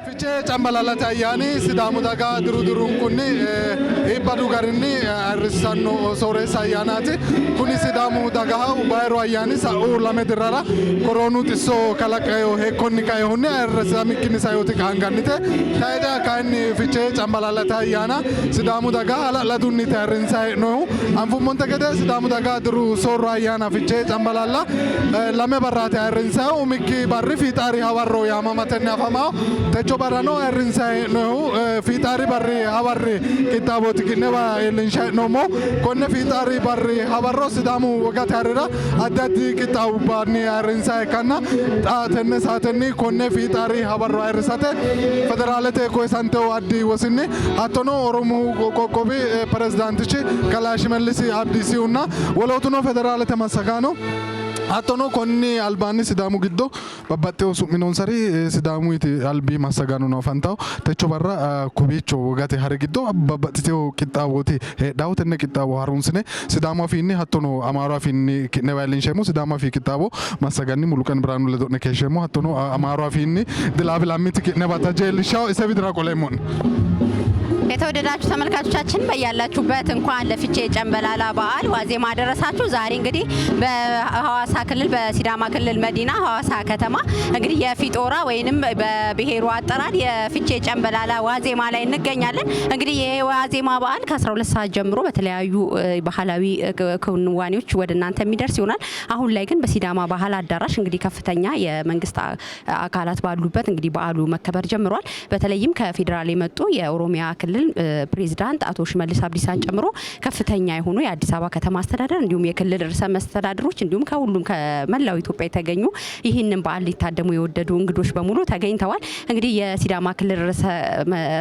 Fichee Cambalaallate ayyaani Sidaamu daga diru dirunkunni iibbadu garinni ayirrissanno sooreessa ayyaanaati. Kuni Sidaamu dagaha bayiru ayyaani sa'u lame dirrara koroonu xisso kalaqqino hekkonni kainohunni ayirrisamikkinni sainoti qaangannite. Tayixeha kayinni Fichee Cambalaallate ayyaana Sidaamu daga hala'ladunniiti ayirrinsanni hee'noonnihu. Anfummonte gede Sidaamu daga diru soorro ayyaana Fichee Cambalaalla lame barraati ayirrinsannihu. Umikki barri Fiixaari hawarro yaamamatenni afamawo. Techo barrano ayirrinsanni hee'noonnihu Fiixaari barri hawarri qixxaawooti ki'newa iillinshanni hee'noommohu. Konne Fiixaari barri hawarro Sidaamu wogate harira addi addi qixxaawubbanni ayirrinsanniha ikkanna xa tenne saatenni konne Fiixaari hawarro ayirrisate federaalete koyisantino addi wosinni hattono Oromiyu qoqqowi pirezidaantichi kalaa Shimellisi Abdiisihunna wolootuno federaalete massagaano hattono konni albaanni Sidaamu giddo babbaxxino su'mi noonsari Sidaamuyiti albi massagaanono afantawo. Techo barra kowiicho wogate hari giddo babbaxxitino qixxaawooti heedhawo. Tenne qixxaawo harunsine Sidaamu afiinni hattono Amaaru afiinni ki'newa iillinsheemmo. Sidaamu afii qixxaawo massaganni Muluqen Birhaanu ledo'ne keeshsheemmo. Hattono Amaaru afiinni Dilaabi Lammiti ki'newa taje iillishshawo. Ise widira qoleemmo'ne. የተወደዳችሁ ተመልካቾቻችን በያላችሁበት እንኳን ለፊቼ ጨምበላላ በዓል ዋዜማ አደረሳችሁ። ዛሬ እንግዲህ በሐዋሳ ክልል በሲዳማ ክልል መዲና ሐዋሳ ከተማ እንግዲህ የፊጦራ ወይንም በብሔሩ አጠራር የፊቼ ጨምበላላ ዋዜማ ላይ እንገኛለን። እንግዲህ ይሄ ዋዜማ በዓል ከ12 ሰዓት ጀምሮ በተለያዩ ባህላዊ ክንዋኔዎች ወደ እናንተ የሚደርስ ይሆናል። አሁን ላይ ግን በሲዳማ ባህል አዳራሽ እንግዲህ ከፍተኛ የመንግስት አካላት ባሉበት እንግዲህ በዓሉ መከበር ጀምሯል። በተለይም ከፌዴራል የመጡ የኦሮሚያ ክልል ፕሬዚዳንት አቶ ሽመልስ አብዲሳን ጨምሮ ከፍተኛ የሆኑ የአዲስ አበባ ከተማ አስተዳደር እንዲሁም የክልል ርዕሰ መስተዳድሮች እንዲሁም ከሁሉም ከመላው ኢትዮጵያ የተገኙ ይህንን በዓል ሊታደሙ የወደዱ እንግዶች በሙሉ ተገኝተዋል። እንግዲህ የሲዳማ ክልል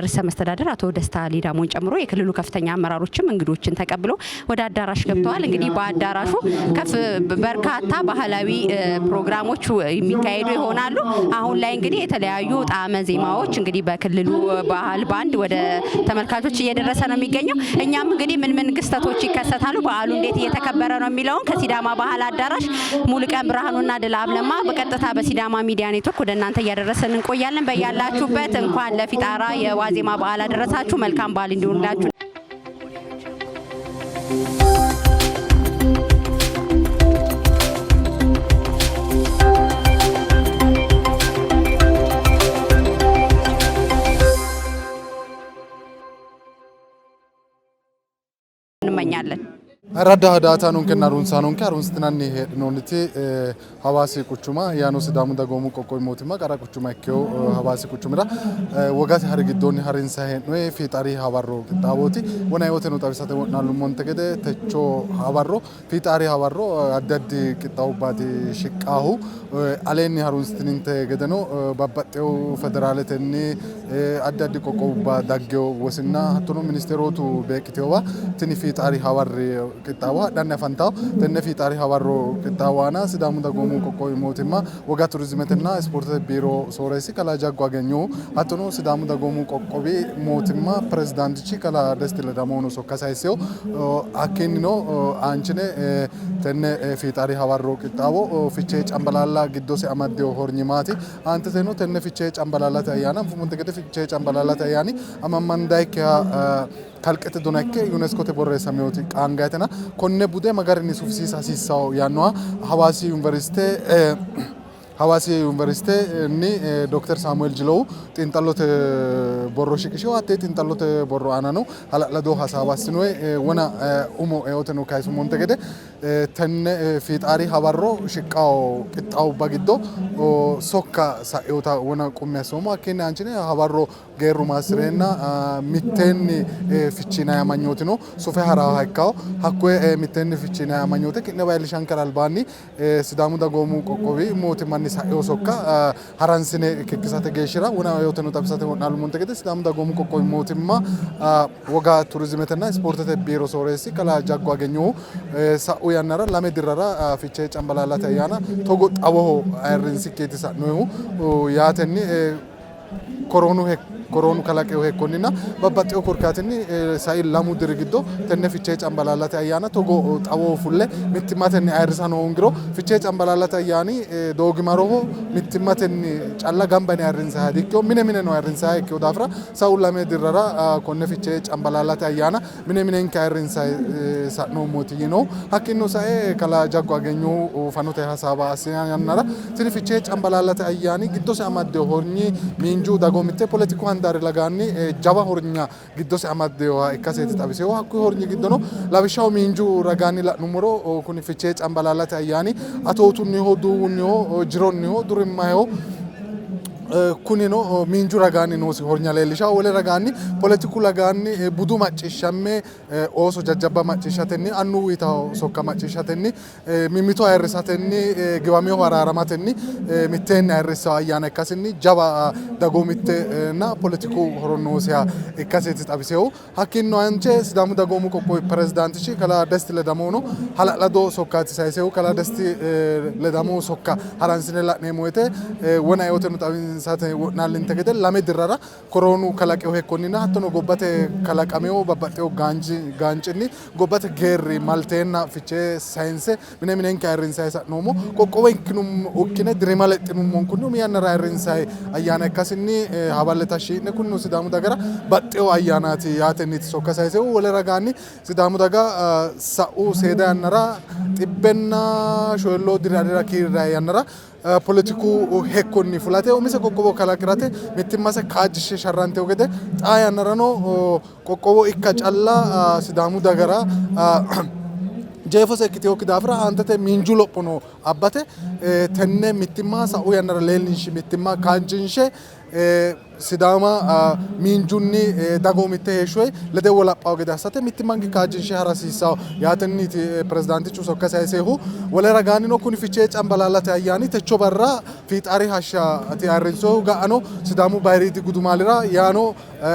ርዕሰ መስተዳድር አቶ ደስታ ሌዳሞን ጨምሮ የክልሉ ከፍተኛ አመራሮችም እንግዶችን ተቀብለው ወደ አዳራሽ ገብተዋል። እንግዲህ በአዳራሹ ከፍ በርካታ ባህላዊ ፕሮግራሞች የሚካሄዱ ይሆናሉ። አሁን ላይ እንግዲህ የተለያዩ ጣዕመ ዜማዎች እንግዲህ በክልሉ ባህል ባንድ ወደ ተመልካቾች እየደረሰ ነው የሚገኘው። እኛም እንግዲህ ምን ምን ክስተቶች ይከሰታሉ፣ በዓሉ እንዴት እየተከበረ ነው የሚለውን ከሲዳማ ባህል አዳራሽ ሙሉቀን ብርሃኑና ድልአብ ለማ በቀጥታ በሲዳማ ሚዲያ ኔትወርክ ወደ እናንተ እያደረሰን እንቆያለን። በያላችሁበት እንኳን ለፊጣራ የዋዜማ በዓል አደረሳችሁ። መልካም በዓል እንዲሆንላችሁ እንመኛለን። Radda daa"ataanonkenna harunsaanonke harunsitinanni heedhinoonniti Hawaasi quchuma yaano Sidaamu dagoomu qoqqowi mootimma qara quchuma ikkewo Hawaasi quchumira wogate hari giddoonni harinsanni hee'noonni fiixaari hawarro qixxaawooti. Wona eoteno xawisate wo'naallummonte gede techo hawarro fiixaari hawarro addi addi qixxaawubbaati shiqqaahu. Aleenni harunsitininte gedeno babbaxxewo federaaletenni addi addi qoqqowubba daggewo wosinna hattono ministerootu beeqqitewowa tini fiixaari hawarri qixxaawo hadhanni afantawo. Tenne fiixaari hawarro qixxaawo aana Sidaamu dagoomu qoqqowi mootimma woga turizimetenna ispoortete biiro sooreessi kalaa Jaggo Agenyohu hattono Sidaamu dagoomu qoqqowi mootimma pirezidaantichi kalaa Desti Ledamohuno sokka sayissewo. Hakkiinnino aanchine tenne fiixaari hawarro qixxaawo Fichee Cambalaalla giddose amaddino hornyi maati? Aanteteno tenne Fichee Cambalaallate ayyaana anfummonte gede Fichee Cambalaallate ayyaani amammandayikkiha kalqete dona ikke UNESCOte borreessaminoti qaangayitena konne bude ma garinni sufisiisa hasiissanno yaannoha Hawaasi Yuniversite Hawaasi Yuniversitenni Dokter Saamueel Jilohu xiinxallote borro shiqishino. Hattee xiinxallote borro aanano hala'lado hasaawa assinoyi. Wona umo eoteno kayisummonte gede Tenne fiixaari hawarro shiqqawo qixxaawubba giddo sokka sa'inota wona qummi assoommo. Hakkiinni aanchine hawarro geerru maassi'reenna mitteenni fichiinanni amanyootino sufe ha'raaha ikkanno. Hakkoye mitteenni fichiinanni amanyoote ki'newa iillishankera albaanni Sidaamu dagoomu qoqqowi mootimmanni sa'ino sokka haransine kikkisate geeshshira wona eoteno xawisate wo'naalummonte gede Sidaamu dagoomu qoqqowi mootimma woga turizimetenna ispoortete biiro sooreessi kalaa Jaggo Agenyohu sa'u yannara lame dirrara Fichee Cambalaallate ayyaana togo xawoho ayirrinsikkiiti sa'noyihu yaatenni. koroonu koroonu kalaqeho hekkonninna babbaxxeho korkaatinni sai 2 diri giddo tenne Fichee Cambalaallate ayyaana togo xawo fulle mittimmatenni ayirrisano hoongiro Fichee Cambalaallate ayyaani doogimaroho mittimmatenni calla gamba yine ayirrinsayiha dikkino, mine mineno ayirrinsayiha ikkino daafira sau 2 dirrara konne Fichee Cambalaallate ayyaana mine minenke ayirrinsayi sa'noommoti yiino. Hakkiinnino sae kalaa Jaggo Agenyohu fanote hasaawa assinanni yannara tini Fichee Cambalaallate ayyaani giddose amaddino hornyi miinju, dagoomitte, poletiku handaari lagaanni jawa hornya giddose amaddinoha ikkaseeti xawisinohu. Hakkuyi hornyi giddono lawishshaho miinju ragaanni la'nummoro kuni Fichee Cambalaallate ayyaani atootunniho, duuwunniho, jironniho, durimmayiho. Kunino miinju ragaanni noosi hornya leellishawo. Wole ragaanni poletiku ragaanni budu macciishshamme ooso jajjabba macciishshatenni annuwu uyitawo sokka macciishshatenni mimmito ayirrisatenni giwaminohu araaramatenni mitteenni ayirrissawo ayyaana ikkasinni jawa dagoomittenna poletiku horo noosiha ikkaseeti xawisehu. Hakkiinnino aanche Sidaamu dagoomu qoqqowi pirezidaantichi kalaa Desti Ledamohuno hala'lado sokkaati sayisehu. Kalaa Desti Ledamohu sokka haransine la'neemmo woyte wona eoteno xawisate wo'naallinte gede 2 dirrara koroonu kalaqeho hekkonninna hattono gobbate kalaqameho babbaxxeho gaancinni gobbate geerri malteenna Fichee sayinse mine minenke ayirrinsayi sa'noommo. Qoqqowo ikkine dirima lexxinummonkunni umi yannara ayirrinsayi ayyaana ikkasinni hawalle tashshi yi'ne kunino Sidaamu dagara baxxeho ayyaanaati yaatenniiti sokka sayisehu. Wole ragaanni Sidaamu daga sa'u seeda yannara 150 diri alira kiirrayi yannara poletiku hekkonni fulate umise qoqqowo kalaqirate mittimmase kaajjishshe sharranteho gede xaa yannarano qoqqowo ikka calla Sidaamu dagara jeefose ikkitinokki daafira aantete miinju lophono abbate tenne mittimma sa'u yannara leellinshi mittimma kaajjinshe Sidaama miinjunni dagoomitte heeshshoyi lede wolaphawo gede assate mittimmanke kaajjinshe hara hasiissawo yaatenniiti pirezidaantichu sokka sayisehu. Wole ragaannino kuni Fichee Cambalaallate ayyaani techo barra fiixaari hashshaati ayirrinsohu, ga'ano Sidaamu bayiriidi gudumaalira yaano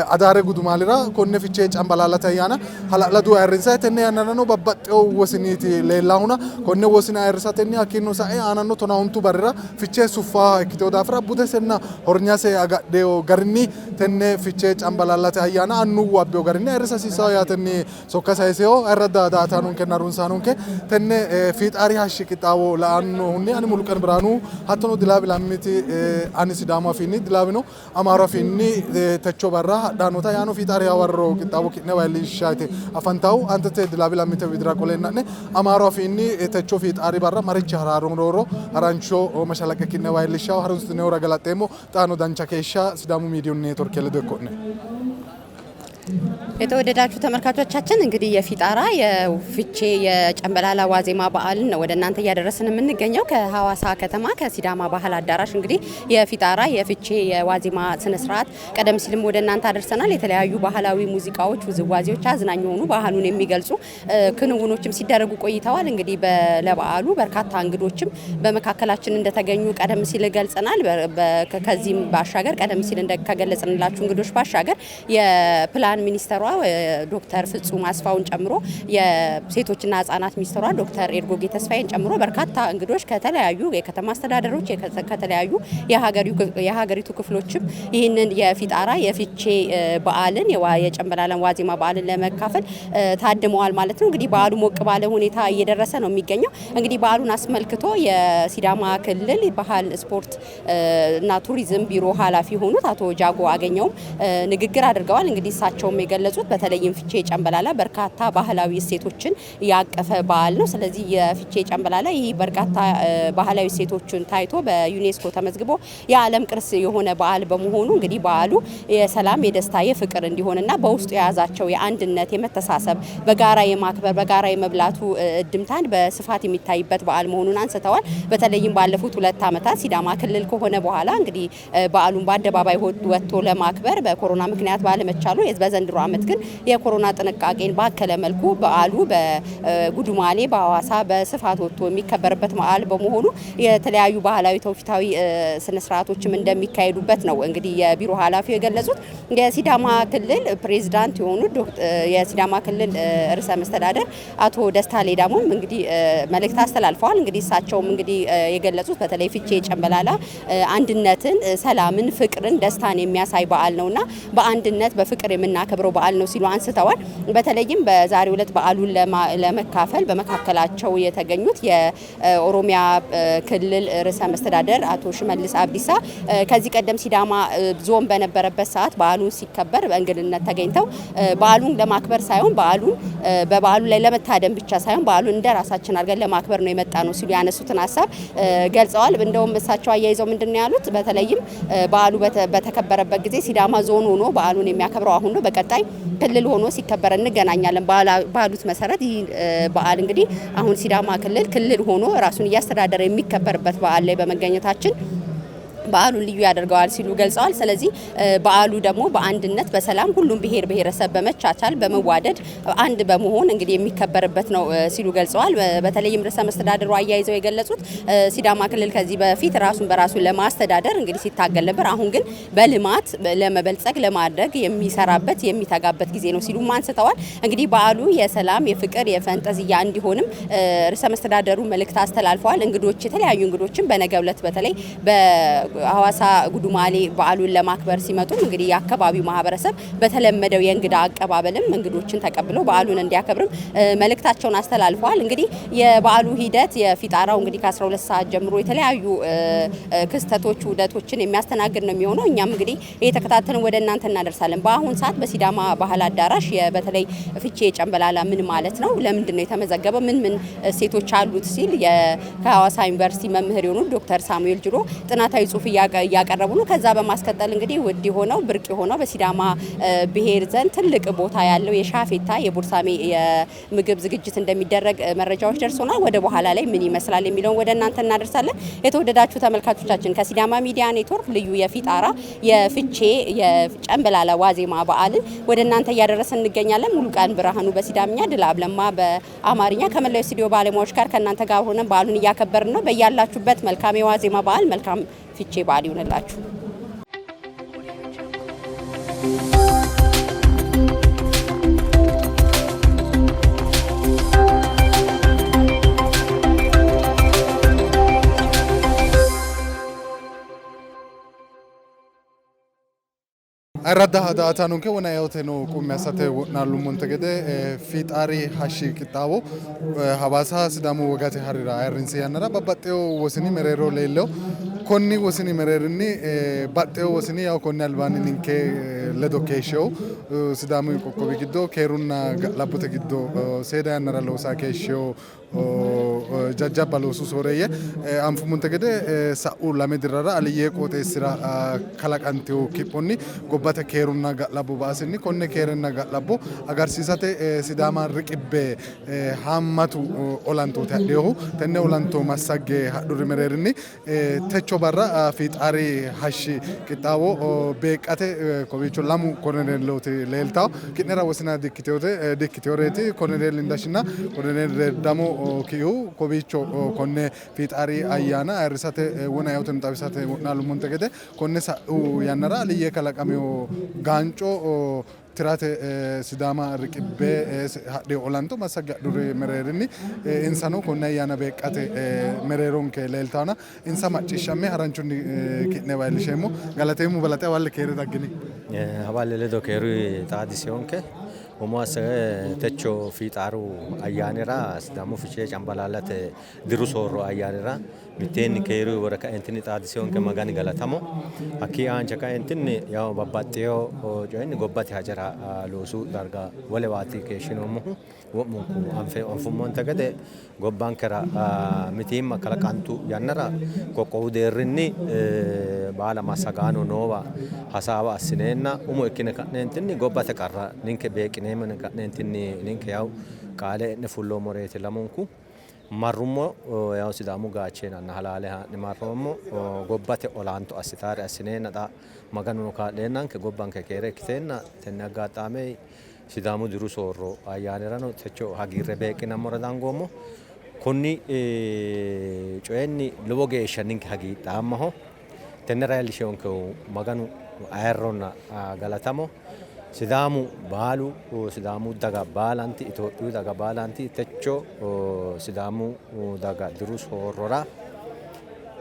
Adaare gudumaalira konne Fichee Cambalaallate ayyaana hala'ladu ayirrinsayi. Tenne yannarano babbaxxewo wosiniiti leellahuna konne wosina ayirrisatenni hakkiinnino sae aananno 12 barrira Fichee suffaaha ikkitewo daafira budesenna hornyase agadhewo garinni tenne Fichee Cambalaallate ayyaana annuwu abbewo garinni ayirrisa hasiissawo yaatenni sokka sayisewo. Ayirradda daa''ataanonkenna harunsaanonke tenne fiixaari hashshi qixxaawo la'annohunni ani Muluqen Birhaanu hattono Dilaabi Lammiti ani Sidaamu afiinni Dilaabino Amaaru afiinni techo barra hadhannota yaano fiixaari hawarro qixxaawo ki'newa iillishshate afantahu aantete Dilaabi Lammite widira qoleenna'ne Amaaru afiinni techo fiixaari barra marichi haraaroro harancho mashalaqqe ki'newa iillishshaho harunsitinehura galaxxeemmo. Xaano dancha keeshsha Sidaamu miidiyu neetworke ledo ikko'ne. የተወደዳችሁ ተመልካቾቻችን እንግዲህ የፊጣራ የፍቼ የጨምበላላ ዋዜማ በዓልን ነው ወደ እናንተ እያደረስን የምንገኘው ከሀዋሳ ከተማ ከሲዳማ ባህል አዳራሽ። እንግዲህ የፊጣራ የፍቼ የዋዜማ ስነ ስርዓት ቀደም ሲልም ወደ እናንተ አደርሰናል። የተለያዩ ባህላዊ ሙዚቃዎች፣ ውዝዋዜዎች፣ አዝናኝ የሆኑ ባህሉን የሚገልጹ ክንውኖችም ሲደረጉ ቆይተዋል። እንግዲህ ለበዓሉ በርካታ እንግዶችም በመካከላችን እንደተገኙ ቀደም ሲል ገልጸናል። ከዚህም ባሻገር ቀደም ሲል ከገለጽንላችሁ እንግዶች ባሻገር የፕላን ሚኒስተሯ ዶክተር ፍጹም አስፋውን ጨምሮ የሴቶችና ህጻናት ሚኒስትሯ ዶክተር ኤርጎጌ ተስፋዬን ጨምሮ በርካታ እንግዶች ከተለያዩ የከተማ አስተዳደሮች ከተለያዩ የሀገሪቱ ክፍሎችም ይህንን የፊጣራ የፍቼ በዓልን የጨምበላለን ዋዜማ በዓልን ለመካፈል ታድመዋል ማለት ነው። እንግዲህ በዓሉ ሞቅ ባለ ሁኔታ እየደረሰ ነው የሚገኘው። እንግዲህ በዓሉን አስመልክቶ የሲዳማ ክልል ባህል ስፖርት እና ቱሪዝም ቢሮ ኃላፊ የሆኑት አቶ ጃጎ አገኘውም ንግግር አድርገዋል። እንግዲህ እሳቸውም የገለጹት በተለይም ፍቼ ጨምበላላ በርካታ ባህላዊ እሴቶችን ያቀፈ በዓል ነው። ስለዚህ የፍቼ ጨምበላላ ይህ በርካታ ባህላዊ እሴቶችን ታይቶ በዩኔስኮ ተመዝግቦ የዓለም ቅርስ የሆነ በዓል በመሆኑ እንግዲህ በዓሉ የሰላም፣ የደስታ፣ የፍቅር እንዲሆንና በውስጡ የያዛቸው የአንድነት፣ የመተሳሰብ፣ በጋራ የማክበር፣ በጋራ የመብላቱ እድምታን በስፋት የሚታይበት በዓል መሆኑን አንስተዋል። በተለይም ባለፉት 2 ዓመታት ሲዳማ ክልል ከሆነ በኋላ እንግዲህ በዓሉን በአደባባይ ወጥቶ ለማክበር በኮሮና ምክንያት ባለመቻሉ በዘንድሮ ዓመት ግን የኮሮና ጥንቃቄን ባከለ መልኩ በዓሉ በጉዱማሌ በሐዋሳ በስፋት ወጥቶ የሚከበርበት በዓል በመሆኑ የተለያዩ ባህላዊ ተውፊታዊ ስነ ስርዓቶችም እንደሚካሄዱበት ነው እንግዲህ የቢሮ ኃላፊው የገለጹት። የሲዳማ ክልል ፕሬዝዳንት የሆኑት የሲዳማ ክልል ርዕሰ መስተዳደር አቶ ደስታ ሌዳሞም እንግዲህ መልእክት አስተላልፈዋል። እንግዲህ እሳቸውም እንግዲህ የገለጹት በተለይ ፊቼ ጨምበላላ አንድነትን፣ ሰላምን፣ ፍቅርን፣ ደስታን የሚያሳይ በዓል ነውና በአንድነት በፍቅር የምናከብረው በዓል ነው ሲሉ አንስተዋል። በተለይም በዛሬው ዕለት በዓሉን ለመካፈል በመካከላቸው የተገኙት የኦሮሚያ ክልል ርዕሰ መስተዳደር አቶ ሽመልስ አብዲሳ ከዚህ ቀደም ሲዳማ ዞን በነበረበት ሰዓት በዓሉን ሲከበር በእንግድነት ተገኝተው በዓሉን ለማክበር ሳይሆን በዓሉን በበዓሉ ላይ ለመታደም ብቻ ሳይሆን በዓሉን እንደ ራሳችን አድርገን ለማክበር ነው የመጣ ነው ሲሉ ያነሱትን ሀሳብ ገልጸዋል። እንደውም እሳቸው አያይዘው ምንድነው ያሉት? በተለይም በዓሉ በተከበረበት ጊዜ ሲዳማ ዞን ሆኖ በዓሉን የሚያከብረው አሁን ነው፣ በቀጣይ ክልል ሆኖ ሲከበር እንገናኛለን ባሉት መሰረት ይህ በዓል እንግዲህ አሁን ሲዳማ ክልል ክልል ሆኖ ራሱን እያስተዳደረ የሚከበርበት በዓል ላይ በመገኘታችን በዓሉን ልዩ ያደርገዋል ሲሉ ገልጸዋል። ስለዚህ በዓሉ ደግሞ በአንድነት በሰላም ሁሉም ብሔር ብሔረሰብ በመቻቻል በመዋደድ አንድ በመሆን እንግዲህ የሚከበርበት ነው ሲሉ ገልጸዋል። በተለይም ርዕሰ መስተዳድሩ አያይዘው የገለጹት ሲዳማ ክልል ከዚህ በፊት ራሱን በራሱ ለማስተዳደር እንግዲህ ሲታገል ነበር። አሁን ግን በልማት ለመበልጸግ ለማድረግ የሚሰራበት የሚተጋበት ጊዜ ነው ሲሉም አንስተዋል። እንግዲህ በዓሉ የሰላም የፍቅር፣ የፈንጠዝያ እንዲሆንም ርዕሰ መስተዳደሩ መልእክት አስተላልፈዋል። እንግዶች የተለያዩ እንግዶችም በነገው ዕለት በተለይ ሐዋሳ ጉዱማሌ በዓሉን ለማክበር ሲመጡም እንግዲህ የአካባቢው ማህበረሰብ በተለመደው የእንግዳ አቀባበልም እንግዶችን ተቀብሎ በዓሉን እንዲያከብርም መልእክታቸውን አስተላልፈዋል። እንግዲህ የበዓሉ ሂደት የፊጣራው እንግዲህ ከ12 ሰዓት ጀምሮ የተለያዩ ክስተቶች ውደቶችን የሚያስተናግድ ነው የሚሆነው። እኛም እንግዲህ እየተከታተልን ወደ እናንተ እናደርሳለን። በአሁን ሰዓት በሲዳማ ባህል አዳራሽ በተለይ ፍቼ ጨምበላላ ምን ማለት ነው፣ ለምንድን ነው የተመዘገበው፣ ምን ምን እሴቶች አሉት ሲል ከሐዋሳ ዩኒቨርሲቲ መምህር የሆኑ ዶክተር ሳሙኤል ጅሮ ጥናታዊ ጽሁፍ እያቀረቡ ነው። ከዛ በማስከተል እንግዲህ ውድ የሆነው ብርቅ የሆነው በሲዳማ ብሔር ዘንድ ትልቅ ቦታ ያለው የሻፌታ የቡርሳሜ የምግብ ዝግጅት እንደሚደረግ መረጃዎች ደርሶናል። ወደ በኋላ ላይ ምን ይመስላል የሚለውን ወደ እናንተ እናደርሳለን። የተወደዳችሁ ተመልካቾቻችን ከሲዳማ ሚዲያ ኔትወርክ ልዩ የፊጣራ የፍቼ የጨምበላላ ዋዜማ በዓልን ወደ እናንተ እያደረሰን እንገኛለን። ሙሉቀን ብርሃኑ በሲዳምኛ፣ ድላብ ለማ በአማርኛ ከመላው ስቱዲዮ ባለሙያዎች ጋር ከእናንተ ጋር ሆነን በዓሉን እያከበርን ነው። በያላችሁበት መልካም የዋዜማ በዓል መልካም ፊቼ በዓል ይሁንላችሁ። Ayirradda daa"ataanonke wona eoteno qummi assate wo'naalummonte gede fiixaari hashshi qixxaawo Hawaasa Sidaamu wogate harira ayirrinsi yannara babbaxxewo wosini mereero leellewo. Konni wosini mereerinni baxxewo wosini yaw konni albaanni ninke ledo keeshshewo Sidaamu qoqqowi giddo keerunna ga'labbote giddo seeda yannara loosa keeshshewo jajjabba loosu sooreeyye anfummonte gede sa'u lame dirrara aliyye qooxeessira kalaqantewo kiphonni gobbate keerunna ga'labbo ba"asenni konne keerenna ga'labbo agarsiisate Sidaama riqibbe haammatu olantooti hadhinohu. Tenne olanto massagge hadhuri mereerinni techo barra fiixaari hashshi qixxaawo beeqqate kowiicho lamu koloneelooti leeltawo. Ki'nera wosina dikkiteyoreeti koloneel Indashinna koloneel Reddamo Kiihu kowiicho konne fiixaari ayyaana ayirrisate wona eoteno xawisate wo'naalummonte gede konne sa'u yannara aliyye kalaqamewo gaanco tirate Sidaama riqibbe hadhino olanto massagge hadhuri mereerinni insano konne ayyaana beeqqate mereeronke leeltawona insa macciishshamme haranchunni ki'newa iillisheemmo. Galateemmo balaxe hawalle keere daggini. Hawalle ledo keeru xaadiseyonke. Umo asse techo fiixaaru ayyaanira Sidaamu Fichee Cambalaallate diru soorro ayyaanira mitteenni keeru wore kaentinni xaadiseyonke Magani galatamo. Hakkii aanche kaentinni yaw babbaxxeyo coyinni gobbate hajara loosu darga wolewaati keeshshinoommohu wo'munku anfummonte gede gobbankera mitiimma kalaqantu yannara qoqqowu deerrinni baala massagaano noowa hasaawa assineenna umo ikkine ka'neentinni gobbate qarra ninke beeqqineemmo yine ka'neentinni ninke yaw qaale e'ne fulloommoreeti lamunku. Marrummo yaw Sidaamu gaacheenanna halaale haa'ne marroommo. Gobbate olanto assitaare assineenna xa Maganuno kaa'leennanke gobbanke keere ikkiteenna tenne aggaxaame Sidaamu diru soorro ayyaanirano techo hagiirre beeqqinammora dangoommo. Konni coyinni lowo geeshsha ninke hagiidhaammaho. Tennera iillishewonkehu Maganu ayirronna galatamo. Sidaamu baalu, Sidaamu daga baalanti, Itophiyu daga baalanti techo Sidaamu daga diru soorrora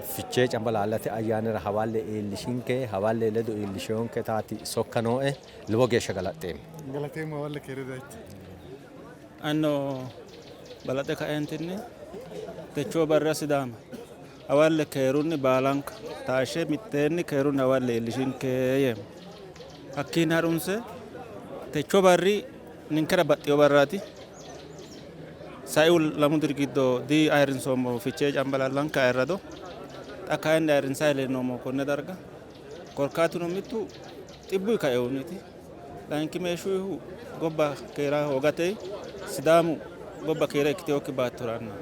Fichee Cambalaallate ayyaanira hawalle iillishinke, hawalle ledo iillishewonke taati sokka nooe. Lowo geeshsha galaxxeemmo. Galateemmo, hawalle keere dayitto. Anino balaxe kaeentinni techoo barra Sidaama hawalle keerunni baalanka taashshe mitteenni keerunni hawalle iillishinke yeemmo. Hakkiinni harunse techo barri ninkera baxxino barraati. Saiu lamu diri giddo di ayirrinsoommo Fichee Cambalaallanke ayirrado. Xa kayinni ayirrinsayi leelloommo konne darga. Korkaatuno mittu xibbuyi kainohunniiti. Layinkimeeshshuhu gobba keera hoogate Sidaamu gobba keere ikkitinokki baattoranna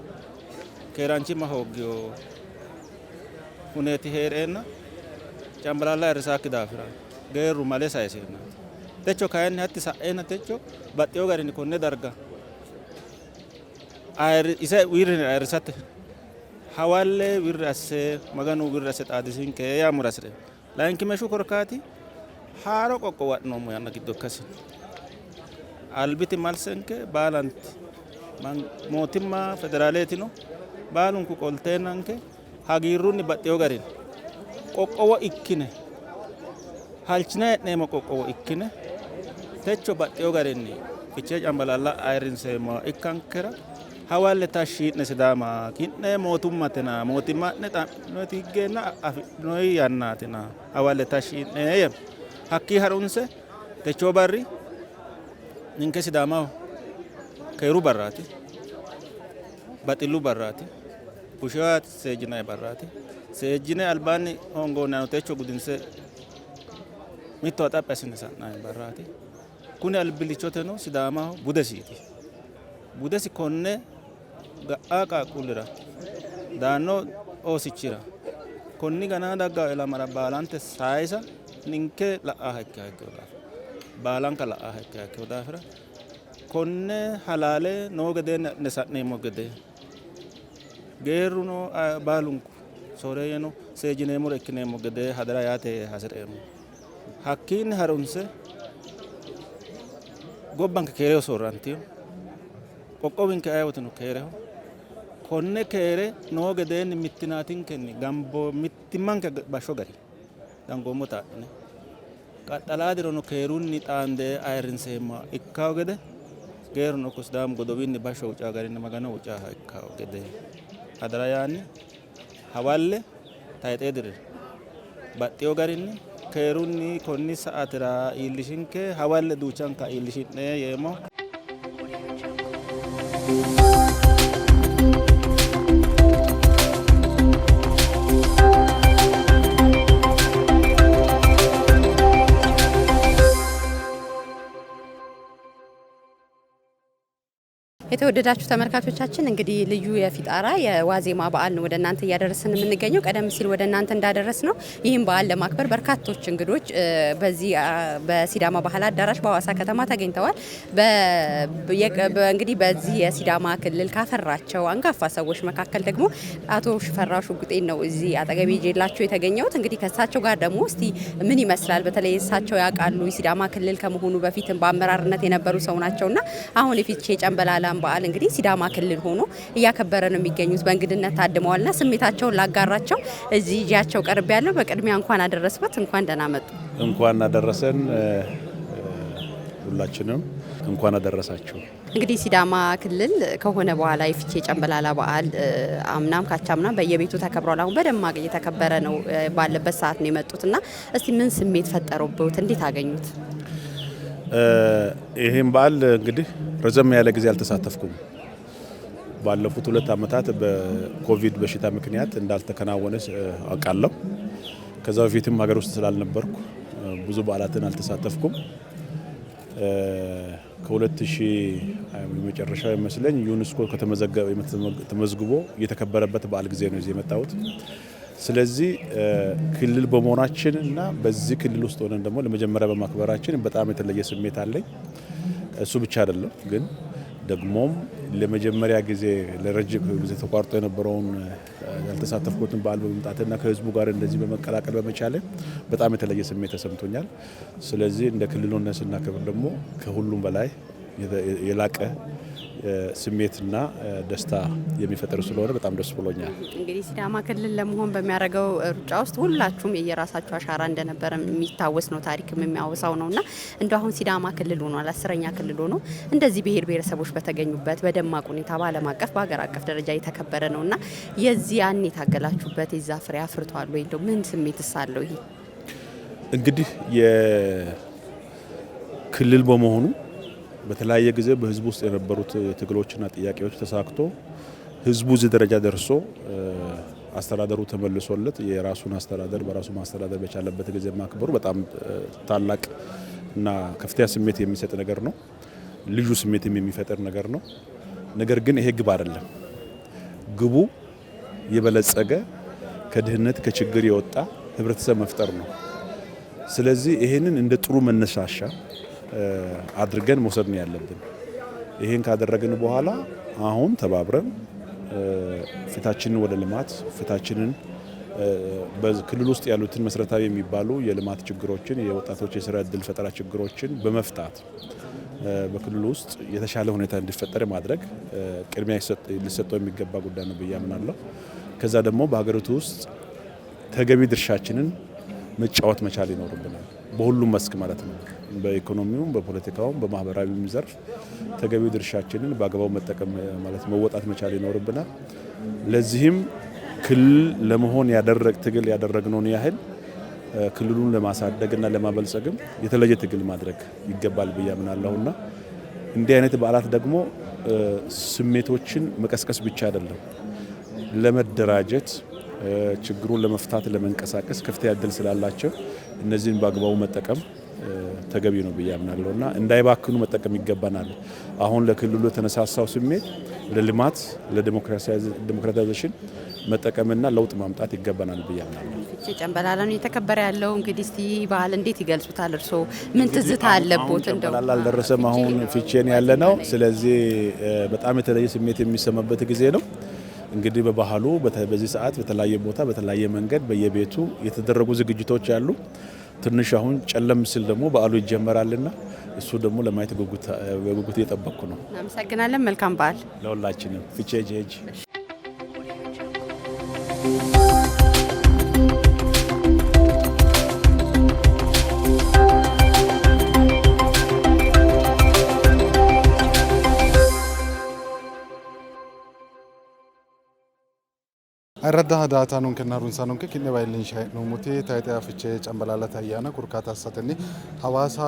keeraanchimma hooggino huneeti hee'reenna Cambalaalla ayirrisaakki daafira geerru male sayiseennaati. Techo kayinni hatti sa'eenna techo baxxeewo garinni konne darga ise wirri ayirrisate hawalle wirri asse Maganu wirri asse xaadisinke yaammora hasi'reemmo. Layinkimeeshshu korkaati haaro qoqqowo adhinoommo yanna giddo ikkasi albiti malsenke baalanti mootimma federaaleetino baalunku qolteennanke hagiirrunni baxxeewo garinni qoqqowo ikkine halchine hee'neemmo qoqqowo ikkine techo baxxeewo garinni Fichee Cambalaalla ayirrinseemmoha ikkankera hawalle tashshi yi'ne Sidaama ki'ne mootummatena mootimma'ne xa'minoti higgeenna afidhinoyi yannaatina hawalle tashshi yi'ne yeemmo. Hakkii harunse techoo barri ninke Sidaamaho keeru barraati, baxillu barraati, bushewa seejjinanni barraati. Seejjine albaanni hoongoonnihano techo gudinse mittowa xaphi assine sa'nanni barraati. Kuni albillichoteno Sidaamaho budesiiti. Budesi konne ga'a qaaqquullira daanno oosichira konni ganaa daggawo ilamara baalante sayisa ninke la''aha ikkiha ikkino daafira baalanka la''aha ikkiha ikkino daafira konne halaale noo gedeenni adhine sa'neemmo gede geerruno baalunku sooreeyyeno seejjineemmore ikkineemmo gede hadara yaate hasi'reemmo. Hakkiinni harunse gobbanke keereho soorrantino, qoqqowinke ayeewoteno keereho. Konne keere noo gedeenni mittinaatinkenni gambo mittimmanke bashsho gari dangoommota adhine qaxxalaa dirono keerunni xaande ayirrinseemmoha ikkawo gede geerruno ikko Sidaamu godowinni bashsho huuccaa garinni Magano huuccaaha ikkawo gede hadara yaanni hawalle tayxee dirira baxxeewo garinni keerunni konni sa''atira iillishinke hawalle duuchanka iillishi'ne yeemmo. የተወደዳችሁ ተመልካቾቻችን እንግዲህ ልዩ የፊጣራ የዋዜማ በዓል ነው ወደ እናንተ እያደረስን የምንገኘው። ቀደም ሲል ወደ እናንተ እንዳደረስ ነው ይህም በዓል ለማክበር በርካቶች እንግዶች በዚህ በሲዳማ ባህል አዳራሽ በሀዋሳ ከተማ ተገኝተዋል። እንግዲህ በዚህ የሲዳማ ክልል ካፈራቸው አንጋፋ ሰዎች መካከል ደግሞ አቶ ሽፈራው ሽጉጤን ነው እዚህ አጠገቤ ይዤላቸው የተገኘሁት። እንግዲህ ከእሳቸው ጋር ደግሞ እስቲ ምን ይመስላል በተለይ እሳቸው ያውቃሉ የሲዳማ ክልል ከመሆኑ በፊትም በአመራርነት የነበሩ ሰው ናቸውና አሁን የፊቼ ጨንበላላን በዓል እንግዲህ ሲዳማ ክልል ሆኖ እያከበረ ነው የሚገኙት። በእንግድነት ታድመዋልና ስሜታቸውን ላጋራቸው እዚህ ይዣቸው ቀርብ ያለው። በቅድሚያ እንኳን አደረስበት፣ እንኳን ደህና መጡ። እንኳን አደረሰን ሁላችንም እንኳን አደረሳችሁ። እንግዲህ ሲዳማ ክልል ከሆነ በኋላ የፊቼ ጨንበላላ በዓል አምናም ካቻምናም በየቤቱ ተከብሯል። አሁን በደማቅ እየተከበረ ነው ባለበት ሰዓት ነው የመጡትና እስቲ ምን ስሜት ፈጠሩበት? እንዴት አገኙት? ይህም በዓል እንግዲህ ረዘም ያለ ጊዜ አልተሳተፍኩም። ባለፉት 2 ዓመታት በኮቪድ በሽታ ምክንያት እንዳልተከናወነ አውቃለሁ። ከዛ በፊትም ሀገር ውስጥ ስላልነበርኩ ብዙ በዓላትን አልተሳተፍኩም። ከ2000 መጨረሻው ይመስለኝ ዩኔስኮ ከተመዘገበ ተመዝግቦ የተከበረበት በዓል ጊዜ ነው እዚህ የመጣሁት። ስለዚህ ክልል በመሆናችን እና በዚህ ክልል ውስጥ ሆነን ደግሞ ለመጀመሪያ በማክበራችን በጣም የተለየ ስሜት አለኝ። እሱ ብቻ አይደለም ግን ደግሞም ለመጀመሪያ ጊዜ ለረጅም ጊዜ ተቋርጦ የነበረውን ያልተሳተፍኩትን በዓል በመምጣትና ከህዝቡ ጋር እንደዚህ በመቀላቀል በመቻሌ በጣም የተለየ ስሜት ተሰምቶኛል። ስለዚህ እንደ ክልል ሆነን ስናከብር ደግሞ ከሁሉም በላይ የላቀ ስሜትና ደስታ የሚፈጥር ስለሆነ በጣም ደስ ብሎኛል። እንግዲህ ሲዳማ ክልል ለመሆን በሚያደርገው ሩጫ ውስጥ ሁላችሁም የየራሳችሁ አሻራ እንደነበረ የሚታወስ ነው፣ ታሪክም የሚያወሳው ነው እና እንደ አሁን ሲዳማ ክልል ሆኗል፣ 10ኛ ክልል ሆኖ እንደዚህ ብሔር ብሔረሰቦች በተገኙበት በደማቅ ሁኔታ በዓለም አቀፍ በሀገር አቀፍ ደረጃ የተከበረ ነው እና የዚህ ያን የታገላችሁበት የዛ ፍሬ አፍርቷል ወይ? እንደው ምን ስሜትስ አለው ይሄ? እንግዲህ የክልል በመሆኑ በተለያየ ጊዜ በህዝቡ ውስጥ የነበሩት ትግሎችና ጥያቄዎች ተሳክቶ ህዝቡ እዚህ ደረጃ ደርሶ አስተዳደሩ ተመልሶለት የራሱን አስተዳደር በራሱ ማስተዳደር በቻለበት ጊዜ ማክበሩ በጣም ታላቅ እና ከፍተኛ ስሜት የሚሰጥ ነገር ነው። ልዩ ስሜትም የሚፈጥር ነገር ነው። ነገር ግን ይሄ ግብ አይደለም። ግቡ የበለጸገ ከድህነት ከችግር የወጣ ህብረተሰብ መፍጠር ነው። ስለዚህ ይሄንን እንደ ጥሩ መነሳሻ አድርገን መውሰድ ነው ያለብን። ይሄን ካደረግን በኋላ አሁን ተባብረን ፊታችንን ወደ ልማት ፊታችንን በክልል ውስጥ ያሉትን መሰረታዊ የሚባሉ የልማት ችግሮችን፣ የወጣቶች የስራ እድል ፈጠራ ችግሮችን በመፍታት በክልሉ ውስጥ የተሻለ ሁኔታ እንዲፈጠር ማድረግ ቅድሚያ ሊሰጠው የሚገባ ጉዳይ ነው ብዬ አምናለሁ። ከዛ ደግሞ በሀገሪቱ ውስጥ ተገቢ ድርሻችንን መጫወት መቻል ይኖርብናል። በሁሉም መስክ ማለት ነው። በኢኮኖሚውም፣ በፖለቲካውም፣ በማህበራዊም ዘርፍ ተገቢው ድርሻችንን በአግባቡ መጠቀም ማለት መወጣት መቻል ይኖርብናል። ለዚህም ክልል ለመሆን ያደረግ ትግል ያደረግነውን ያህል ክልሉን ለማሳደግና ለማበልጸግም የተለየ ትግል ማድረግ ይገባል ብዬ አምናለሁና እንዲህ አይነት በዓላት ደግሞ ስሜቶችን መቀስቀስ ብቻ አይደለም፣ ለመደራጀት ችግሩን ለመፍታት ለመንቀሳቀስ ከፍተኛ እድል ስላላቸው እነዚህን በአግባቡ መጠቀም ተገቢ ነው ብዬ አምናለሁ እና እንዳይባክኑ መጠቀም ይገባናል። አሁን ለክልሉ የተነሳሳው ስሜት ለልማት ለ democratization መጠቀምና ለውጥ ማምጣት ይገባናል ብዬ አምናለሁ። ፍቼ ጨምበላላ ነው የተከበረ ያለው። እንግዲህ እስቲ በዓል እንዴት ይገልጹታል እርስዎ? ምን ትዝታ አለቦት? እንደው ጨምበላላ አልደረሰም፣ አሁን ፊቼን ያለ ነው። ስለዚህ በጣም የተለየ ስሜት የሚሰማበት ጊዜ ነው። እንግዲህ በባህሉ በዚህ ሰዓት በተለያየ ቦታ በተለያየ መንገድ በየቤቱ የተደረጉ ዝግጅቶች አሉ። ትንሽ አሁን ጨለም ሲል ደግሞ በዓሉ ይጀመራልና እሱ ደግሞ ለማየት በጉጉት እየጠበቅኩ ነው። እናመሰግናለን። መልካም በዓል ለሁላችንም። ፊቼ ጄጅ። Ayirradda daa"ataanonkenna harunsaanonke ki'newa iillinshayi hee'noommoti tayixe fichee cambalaallate ayyaana korkaata assatenni hawaasa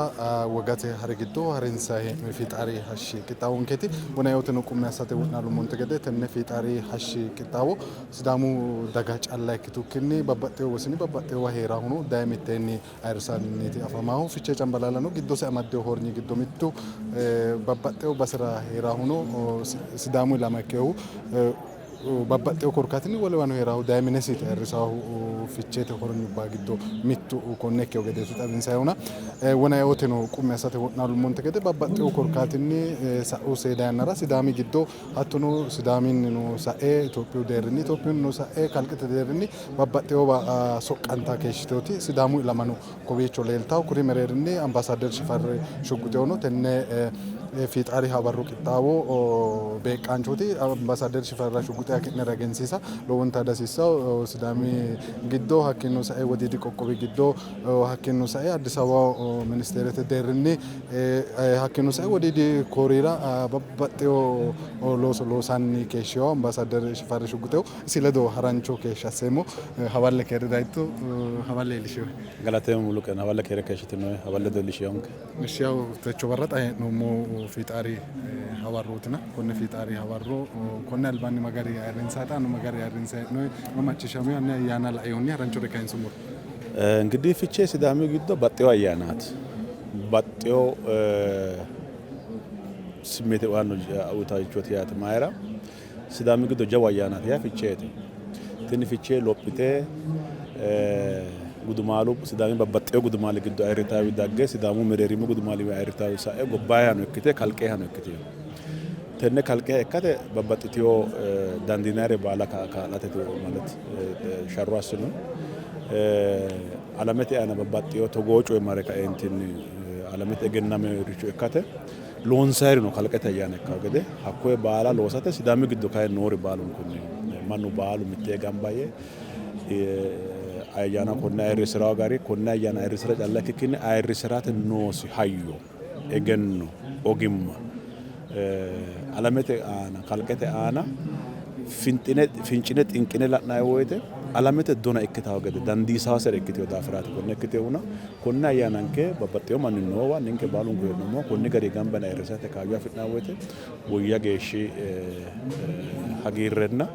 wogate hari giddo harinsayi hee'noyi fiixaari hashshi qixxaawonkeeti. Wona eoteno qummi assate wo'naalummonte gede tenne fiixaari hashshi qixxaawo Sidaamu daga calla ikkitukkinni babbaxxewo wosini babbaxxewowa heeraahuno daye mitteenni ayirrisanniiti afamaahu. Fichee cambalaallano giddose amaddewo hornyi giddo mittu babbaxxewo basera heeraahuno Sidaamu ilama ikkewohu babbaxxewo korkaatinni wolewano heeraahu daye minesiiti ayirrisaahu ficheete hornyubba giddo mittu konne ikkewo gedeeti xawinsayihuna. Wona eoteno qummi assate wo'naalummonte gede babbaxxewo korkaatinni sa'u seeda yannara Sidaami giddo hattono Sidaaminnino sa'e Itophiyu deerrinni Itophiyunnino sa'e kalqete deerrinni babbaxxewowa soqqanta keeshshiteoti Sidaamu ilamano kowiicho leeltawo. Kuri mereerinni Ambaasaadder Shifarri Shugguxewono tenne fiixaari hawarro qixxaawo beeqqaanchooti. Ambaasaadder Shifarra Shugguxe ki'nera egensiisa lowonta dasiissawo. Sidaami giddo hakkiino sae Wodiidi qoqqowi giddo hakkiino sae Addis Ababaho ministerete deerrinni hakkiino sae Wodiidi koorira babbaxxewo looso loosanni keeshshewo Ambaasaadder Shifarri Shugguxewo isi ledo harancho keeshsha asseemmo. Hawalle keere dayitto, hawalle iillishewe. Galateemmo Muluqen, hawalle keere keeshshitinoe, hawalle iillisheewonke. እሺ ያው techo barra xa hee'noommo fiixaari hawarrootina konne fiixaari hawarro konne albaanni magari ayirrinsayi xaano magari ayirrinsayi hee'noyi mamacciishshamiyo hanni ayyaana lainohunni haranchore kayinsummoro. እንግዲህ ፊቼ ሲዳሚ giddo baxxewo ayyaanaati. Baxxeewo simmeete aanno uyitaarichooti yaate. Mayira Sidaami giddo jawa ayyaanaati yaa Ficheete. Tini Fichee lophite gudumaalu Sidaami babbaxxeewo gudumaali giddo ayirritaawi dagge Sidaamu mereerimu gudumaaliwi ayirritaawi sa'e gobbayihano ikkite kalqeehano ikkitino. Tenne kalqeha ikkate babbaxxitino dandiinayire baala kaa'late ማለት sharro assino. Alamete aana babbaxxeewo togoo coye mare kaeentinni alamete egennamericho ikkate loonsayiri no kalqete ayyaana ikkawo gede hakkoye baala loosate Sidaami giddo kayinni noori baalunkunni mannu baalu mittee gamba yee ayyaana konne ayirrisirawo gari konne ayyaana ayirrisira calla ikkikkinni ayirrisirate noosi hayyo, egenno, ogimma alamete aana kalqete aana finxine fincine xinqine la'nanni woyte alamete dona ikkitawo gede dandiisaasere ikkitewo daafiraati konne ikkitewohuna konne ayyaananke babbaxxewo manni noowa ninke baalunku hee'noommowa konni gari gamba yine ayirrisate kaayyo afi'nanni woyte woyya geeshshi hagiirrenna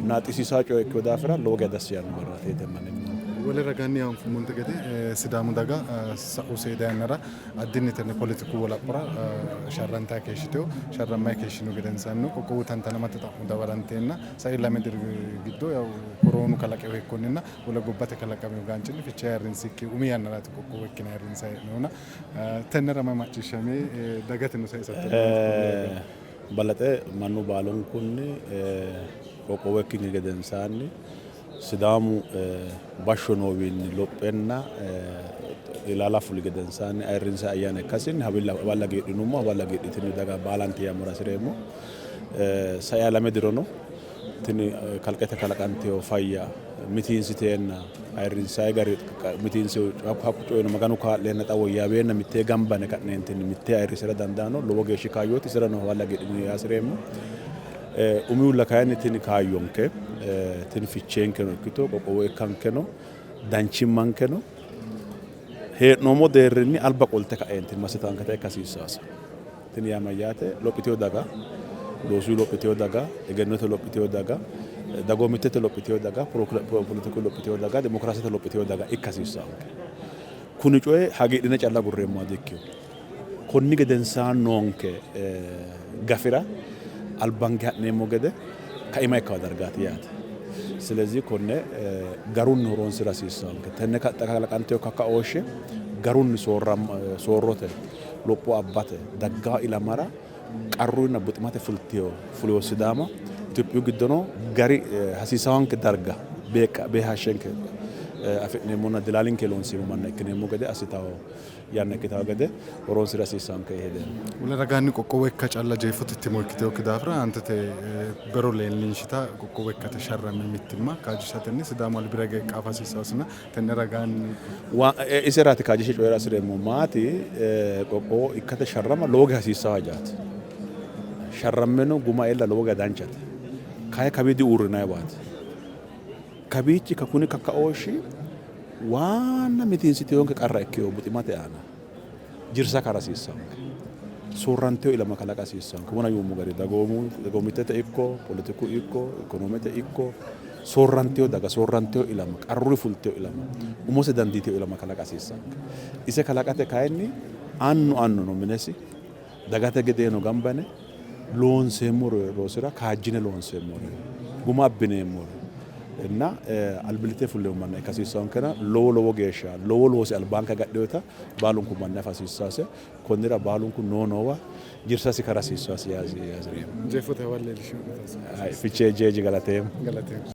naaxxisiisawo coye ikkino daafira lowo geya dassi yaanno barraati yeemmo. Wole ragaanni anfummonte gede Sidaamu daga sa'u seeda yannara addinni tenne poletiku wolaphora sharrantayi keeshshitewo. Sharrammayi keeshshino gedensaannino qoqqowu tantanamate xa'mo dawaranteenna sai lame diri giddo yaw koroonu kalaqewo hekkonninna wole gobbate kalaqamino gaancinni Fichee ayirrinsikki umi yannaraati qoqqowo ikkine ayirrinsayi hee'noonnihuna tennera mayi macciishshami dagateno sayisatto? Balaxe mannu baalunkunni qoqqowo ikkini gedensaanni Sidaamu bashsho noowiinni lophenna ilaala fuli gedensaanni ayirrinsanni ayyaana ikkasinni hawalle hagiidhinummo, hawalle hagiidhitino daga baalanti yaammora hasireemmo. Sai lame dirono tini kalqete kalaqantino fayya mitiinsiteenna ayirrinsanni gari mitiinse hakku coyino Maganu kaa'leenna xa woyyaaweenna mittee gamba yine ka'neentinni mittee ayirrisira dandaano lowo geeshshi kaayyooti. Isirano hawalle hagiidhino yaa hasireemmo. Umihunni kayinni tini kaayyonke tini ficheenkeno ikkito qoqqowo ikkankeno danchimmankeno hee'noommo deerrinni alba qolte ka'eentinni massitaanketa ikka hasiissaase. Tini yaa mayyaate? Lophitino daga, loosuyi lophitino daga, egennote lophitino daga, dagoomittete lophitino daga, poletiku lophitino daga, dimokiraasete lophitino daga ikka hasiissaanke. Kuni coyi hagiidhine calla agurreemmoha dikkino. Konni gedensaanni noonke gafira albanke ha'neemmo gede kaima ikkawo dargaati yaate. Silezi konne garunni horoonsira hasiissanke. Tenne kalaqantino kakkaooshshe garunni soorrote lopho abbate daggawo ilamara qarrunna buximate fultiyo fuliyo Sidaama Itophiyu giddono gari hasiisawanke darga beehashshenke afi'neemmonna dilaalinke loonseemmo manna ikkineemmo gede assitawo yanna ikkitawo gede horoonsira hasiissanke yee hedeemmo. Wole ragaanni qoqqowo ikka calla jeefote timo ikkitinokki daafira aantete bero leellinshita qoqqowo ikkate sharramme mittimma kaajjishatenni Sidaamu albira hige qaafa hasiissasina tenne ragaanni Iseraati kaajjishe coyi'ra hasireemmo maati qoqqowo ikkate sharrama lowo geya hasiissawo hajaati. Sharrammeno guma ella lowo geya danchate. Kayi kawi diuurrinanniwaati. Kawiichi kuni kakkaooshshi waanna mitiinsiteyonke qarra ikkeyo buximate aana jirsa kara hasiissanke. Soorranteyo ilama kalaqa hasiissanke. Wona yuummo gari dagoomu dagoomittete ikko poletiku ikko ikonoomete ikko soorranteyo daga soorranteyo ilama qarruri fulteyo ilama umose dandiiteyo ilama kalaqa hasiissanke. Ise kalaqate kayinni annu annuno minesi dagate gedeeno gamba yine loonseemmo loosira kaajjine loonseemmore guma abbineemmore እና albillitte fulleemmo manna ikka hasiissankena lowo lowo geeshsha lowo loosi albaanke agadhewota baalunku manni afa hasiissase konnira baalunku noo noowa jirsasi kara hasiissasi hasireemmo. Jeefote hawalle iillishino'ne. Fichee jeeji galateemmo. Galateemmo.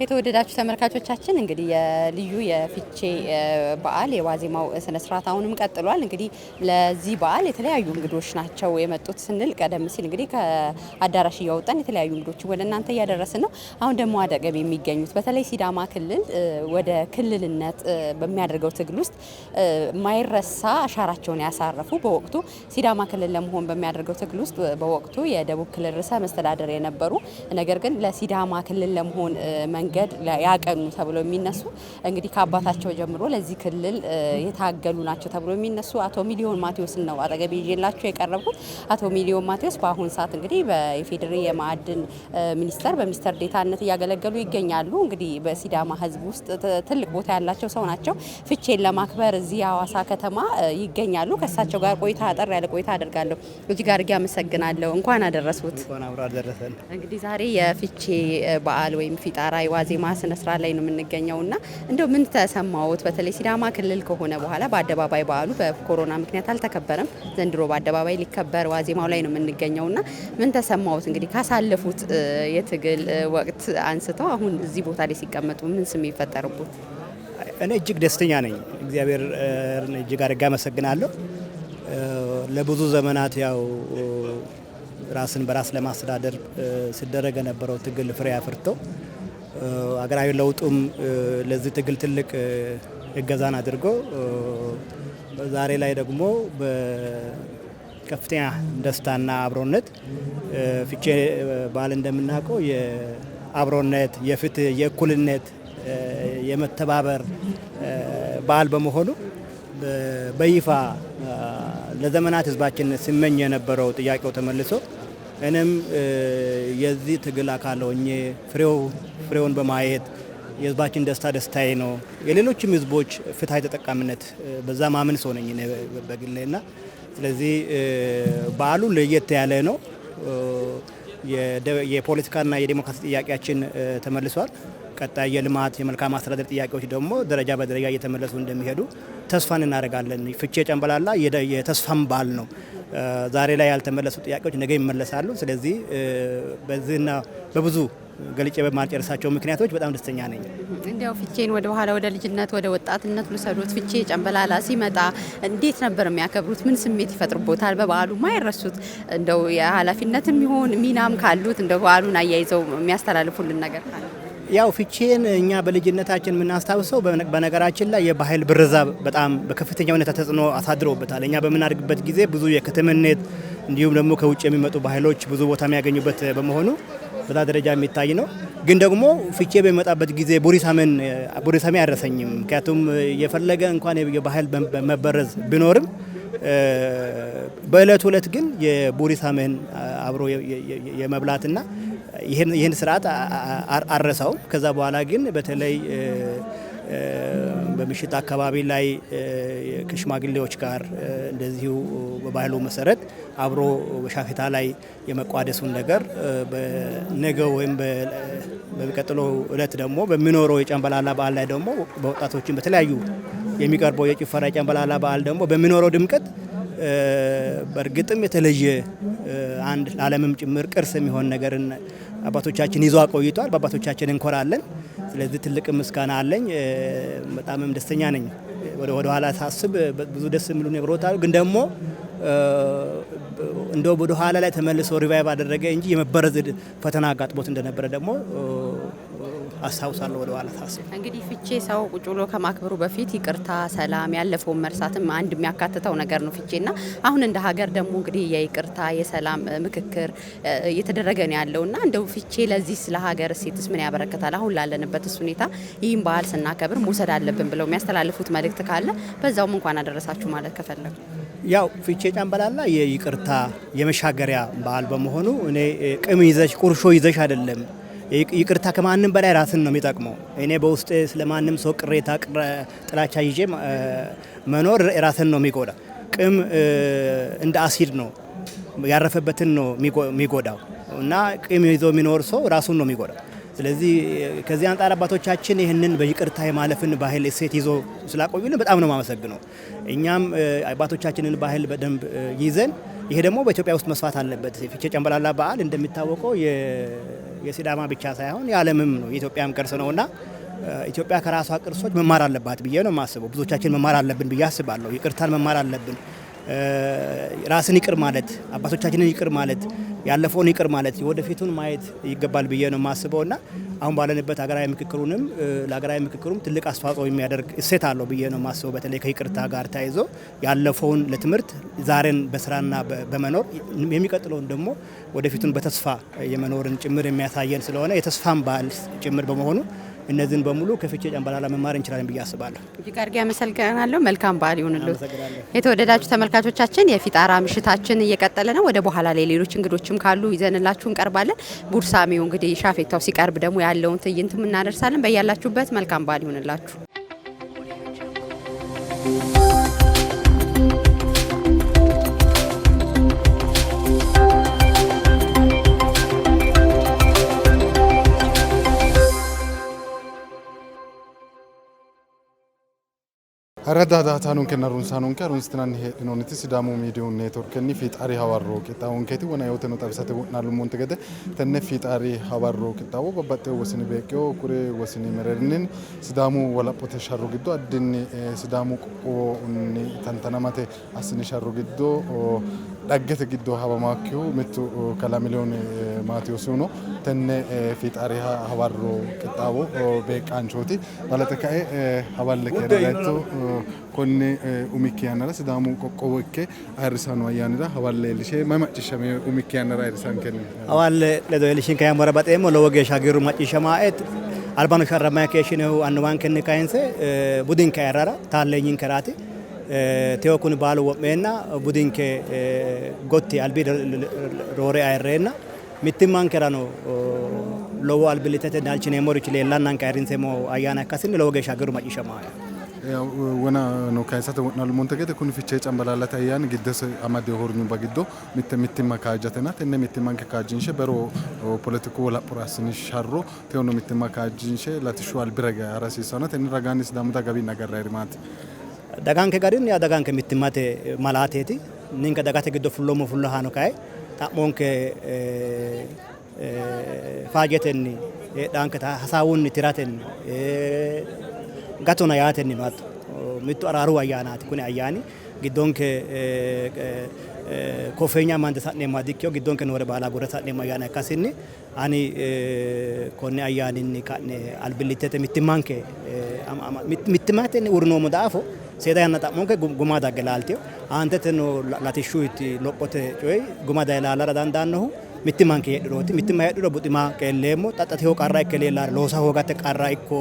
የተወደዳችሁ ተመልካቾቻችን እንግዲህ የልዩ የፊቼ በዓል የዋዜማው ስነ ስርዓት አሁንም ቀጥሏል። እንግዲህ ለዚህ በዓል የተለያዩ እንግዶች ናቸው የመጡት ስንል ቀደም ሲል እንግዲህ ከአዳራሽ እያወጣን የተለያዩ እንግዶች ወደ እናንተ እያደረስን ነው። አሁን ደግሞ አጠገብ የሚገኙት በተለይ ሲዳማ ክልል ወደ ክልልነት በሚያደርገው ትግል ውስጥ ማይረሳ አሻራቸውን ያሳረፉ በወቅቱ ሲዳማ ክልል ለመሆን በሚያደርገው ትግል ውስጥ በወቅቱ የደቡብ ክልል ርዕሰ መስተዳደር የነበሩ ነገር ግን ለሲዳማ ክልል ለመሆን መንገድ መንገድ ያቀኑ ተብሎ የሚነሱ፣ እንግዲህ ከአባታቸው ጀምሮ ለዚህ ክልል የታገሉ ናቸው ተብሎ የሚነሱ አቶ ሚሊዮን ማቴዎስን ነው አጠገቤ ይዤላቸው የቀረብኩት። አቶ ሚሊዮን ማቴዎስ በአሁን ሰዓት እንግዲህ በኢፌዴሪ የማዕድን ሚኒስቴር በሚኒስትር ዴኤታነት እያገለገሉ ይገኛሉ። እንግዲህ በሲዳማ ሕዝብ ውስጥ ትልቅ ቦታ ያላቸው ሰው ናቸው። ፍቼን ለማክበር እዚህ ሀዋሳ ከተማ ይገኛሉ። ከእሳቸው ጋር ቆይታ፣ አጠር ያለ ቆይታ አደርጋለሁ። እጅግ አድርጌ አመሰግናለሁ። እንኳን አደረሱት። እንኳን አብሮ አደረሰን። እንግዲህ ዛሬ የፍቼ በዓል ወይም ፊጣራ የዋዜማ ስነ ስርዓት ላይ ነው የምንገኘው እና እንደው ምን ተሰማዎት? በተለይ ሲዳማ ክልል ከሆነ በኋላ በአደባባይ በዓሉ በኮሮና ምክንያት አልተከበረም። ዘንድሮ በአደባባይ ሊከበር ዋዜማው ላይ ነው የምንገኘው እና ምን ተሰማዎት? እንግዲህ ካሳለፉት የትግል ወቅት አንስተው አሁን እዚህ ቦታ ላይ ሲቀመጡ ምን ስሜት ፈጠረቦት? እኔ እጅግ ደስተኛ ነኝ። እግዚአብሔርን እጅግ አድርጌ አመሰግናለሁ። ለብዙ ዘመናት ያው ራስን በራስ ለማስተዳደር ሲደረግ የነበረው ትግል ፍሬ አፍርቶ፣ አገራዊ ለውጡም ለዚህ ትግል ትልቅ እገዛን አድርጎ፣ ዛሬ ላይ ደግሞ በከፍተኛ ደስታና አብሮነት፣ ፍቼ በዓል እንደምናውቀው የአብሮነት፣ የፍትህ፣ የእኩልነት፣ የመተባበር በዓል በመሆኑ በይፋ ለዘመናት ህዝባችን ሲመኝ የነበረው ጥያቄው ተመልሶ እኔም የዚህ ትግል አካል ሆኜ ፍሬውን በማየት የህዝባችን ደስታ ደስታዬ ነው። የሌሎችም ህዝቦች ፍትሐዊ ተጠቃሚነት በዛ ማምን ሰው ነኝ እኔ በግሌ እና ስለዚህ በዓሉ ለየት ያለ ነው። የፖለቲካና የዴሞክራሲ ጥያቄያችን ተመልሷል። ቀጣይ የልማት፣ የመልካም አስተዳደር ጥያቄዎች ደግሞ ደረጃ በደረጃ እየተመለሱ እንደሚሄዱ ተስፋን እናደርጋለን። ፍቼ ጨምበላላ የተስፋም በዓል ነው። ዛሬ ላይ ያልተመለሱ ጥያቄዎች ነገ ይመለሳሉ። ስለዚህ በዚህና በብዙ ገልጬ በማልጨርሳቸው ምክንያቶች በጣም ደስተኛ ነኝ። እንዲያው ፍቼን ወደ ኋላ፣ ወደ ልጅነት፣ ወደ ወጣትነት ልውሰዶት። ፍቼ ጨምበላላ ሲመጣ እንዴት ነበር የሚያከብሩት? ምን ስሜት ይፈጥርቦታል? በበዓሉ ማይረሱት እንደው የኃላፊነትም ይሁን ሚናም ካሉት እንደው በዓሉን አያይዘው የሚያስተላልፉልን ነገር ካለ? ያው ፍቼን እኛ በልጅነታችን የምናስታውሰው፣ በነገራችን ላይ የባህል ብረዛ በጣም በከፍተኛ ሁኔታ ተጽዕኖ አሳድሮበታል። እኛ በምናድግበት ጊዜ ብዙ የከተምነት እንዲሁም ደግሞ ከውጭ የሚመጡ ባህሎች ብዙ ቦታ የሚያገኙበት በመሆኑ በዛ ደረጃ የሚታይ ነው። ግን ደግሞ ፍቼ በሚመጣበት ጊዜ ቡሪሳሜን፣ ቡሪሳሜ አይረሰኝም። ምክንያቱም የፈለገ እንኳን የባህል መበረዝ ቢኖርም በእለቱ እለት ግን የቡሪሳሜን አብሮ የመብላትና ይህን ስርዓት አረሳውም። ከዛ በኋላ ግን በተለይ በምሽት አካባቢ ላይ ከሽማግሌዎች ጋር እንደዚሁ በባህሉ መሰረት አብሮ በሻፌታ ላይ የመቋደሱን ነገር፣ በነገው ወይም በሚቀጥለው እለት ደግሞ በሚኖረው የጨምበላላ በዓል ላይ ደግሞ በወጣቶችን በተለያዩ የሚቀርበው የጭፈራ የጨምበላላ በዓል ደግሞ በሚኖረው ድምቀት በእርግጥም የተለየ አንድ ለዓለምም ጭምር ቅርስ የሚሆን ነገርን አባቶቻችን ይዞ አቆይቷል። በአባቶቻችን እንኮራለን። ስለዚህ ትልቅ ምስጋና አለኝ። በጣምም ደስተኛ ነኝ። ወደ ኋላ ሳስብ ብዙ ደስ የሚሉ ነገሮች አሉ። ግን ደግሞ እንደው ወደ ኋላ ላይ ተመልሶ revive አደረገ እንጂ የመበረዝ ፈተና አጋጥሞት እንደነበረ ደግሞ አስታውሳለሁ ወደ ኋላ ሳስብ። እንግዲህ ፍቼ ሰው ቁጭ ብሎ ከማክበሩ በፊት ይቅርታ፣ ሰላም፣ ያለፈውን መርሳትም አንድ የሚያካትተው ነገር ነው ፍቼና። አሁን እንደ ሀገር ደግሞ እንግዲህ የይቅርታ የሰላም ምክክር እየተደረገ ነው ያለውና እንደው ፍቼ ለዚህ ስለ ሀገር እሴትስ ምን ያበረክታል? አሁን ላለንበትስ ሁኔታ ይህን በዓል ስናከብር መውሰድ አለብን ብለው የሚያስተላልፉት መልእክት ካለ፣ በዛውም እንኳን አደረሳችሁ ማለት ከፈለጉ። ያው ፍቼ ጨምበላላ የይቅርታ የመሻገሪያ በዓል በመሆኑ እኔ ቂም ይዘሽ ቁርሾ ይዘሽ አይደለም። ይቅርታ ከማንም በላይ ራስን ነው የሚጠቅመው። እኔ በውስጤ ስለማንም ሰው ቅሬታ፣ ጥላቻ ይዤ መኖር ራስን ነው የሚጎዳ። ቂም እንደ አሲድ ነው፣ ያረፈበትን ነው የሚጎዳው እና ቂም ይዞ የሚኖር ሰው ራሱን ነው የሚጎዳው። ስለዚህ ከዚህ አንጻር አባቶቻችን ይህንን በይቅርታ የማለፍን ባህል እሴት ይዞ ስላቆዩልን በጣም ነው የማመሰግነው። እኛም አባቶቻችንን ባህል በደንብ ይዘን ይሄ ደግሞ በኢትዮጵያ ውስጥ መስፋት አለበት። ፊቼ ጨምበላላ በዓል እንደሚታወቀው የሲዳማ ብቻ ሳይሆን የዓለምም ነው፣ የኢትዮጵያም ቅርስ ነውና ኢትዮጵያ ከራሷ ቅርሶች መማር አለባት ብዬ ነው የማስበው። ብዙዎቻችን መማር አለብን ብዬ አስባለሁ። ይቅርታን መማር አለብን። ራስን ይቅር ማለት፣ አባቶቻችንን ይቅር ማለት፣ ያለፈውን ይቅር ማለት፣ ወደፊቱን ማየት ይገባል ብዬ ነው የማስበው እና አሁን ባለንበት ሀገራዊ ምክክሩንም ለሀገራዊ ምክክሩም ትልቅ አስተዋጽኦ የሚያደርግ እሴት አለው ብዬ ነው የማስበው። በተለይ ከይቅርታ ጋር ተያይዞ ያለፈውን ለትምህርት፣ ዛሬን በስራና በመኖር፣ የሚቀጥለውን ደግሞ ወደፊቱን በተስፋ የመኖርን ጭምር የሚያሳየን ስለሆነ የተስፋን በዓል ጭምር በመሆኑ እነዚህን በሙሉ ከፍቼ ጨምበላላ መማር እንችላለን ብዬ አስባለሁ። እጅግ አድርጌ አመሰግናለሁ። መልካም በዓል ይሁንልዎት። የተወደዳችሁ ተመልካቾቻችን የፊጣራ ምሽታችን እየቀጠለ ነው። ወደ በኋላ ላይ ሌሎች እንግዶችም ካሉ ይዘንላችሁ እንቀርባለን። ቡርሳሜው እንግዲህ ሻፌታው ሲቀርብ ደግሞ ያለውን ትዕይንትም እናደርሳለን። በያላችሁበት መልካም በዓል ይሁንላችሁ። Daa"ataanonkenna harunsaanonke harunsitinanni heedhinoonniti Sidaamu miidiyu neetworkenni fiixaari hawarro qixxaawonkeeti. Wona eoteno xawisate wo'naalummonte gede tenne fiixaari hawarro qixxaawo babbaxxewo wosini beeqqewo kuri wosini mereerinni Sidaamu wolaphote sharro giddo addinni Sidaamu qoqqowunni tantanamate assini sharro giddo dhaggete giddo hawamakkihu mittu kalaa Miliyoon Maatiyoosihu no. Tenne fiixaari hawarro qixxaawo beeqqaanchooti. Balaxe kae hawalle keere dayitto konne umikki yannara Sidaamu qoqqowo ikke ayirrisanno ayyaanira hawalle iillishee mayi macciishshame umikki yannara ayirrisankenni? Hawalle ledo iillishinke yammora baxeemmo. Lowo geeshsha hagiirru macciishshamae. Albano sharramay keeshshinohu annuwankenni kayinse budinke ayirrara taallenyinkerati teo kuni baalu wo'meenna budinke gotti albi roore ayirreenna mittimmankerano lowo albillittete halchineemmorichi leellannanke ayirrinseemmo ayyaana ikkasinni lowo geeshsha hagiirru macciishshamae. Wona no kayisate wo'naalummonte gede kuni Fichee Cambalaallate ayyaani giddose amadino hornyubba giddo mitte mittimma kaajjatena tenne mittimmanke kaajjinshe bero poletiku wolaphora assini sharro teono mittimma kaajjinshe latishshu albira hara hasiissanno. Tenne ragaanni Sidaamu dagawiinni agarrayiri maati? Daganke garinni daganke mittimmate malaateeti. Ninke dagate giddo fulloommo fullahaano kayi xa'monke faajetenni heedhaanketa hasaawunni tiratenni gatona yaatenni no hatto mittu araaru ayyaanaati. Kuni ayyaani giddonke koffeenya amande sa'neemmoha dikkino, giddonke noore baala agurre sa'neemmo ayyaana ikkasinni ani konni ayyaaninni ka'ne albillittete mittimmanke mittimmatenni uurrinoommo daafo seeda yanna xa'monke guma dagge laaltino. Aanteteno latishshuyti lophote coyi guma daye laalara dandaannohu mittimmanke heedhurooti. Mittimma heedhuro buxima qeelleemmo. Xaxxateho qarra ikke leellaare loosa hoogate qarra ikko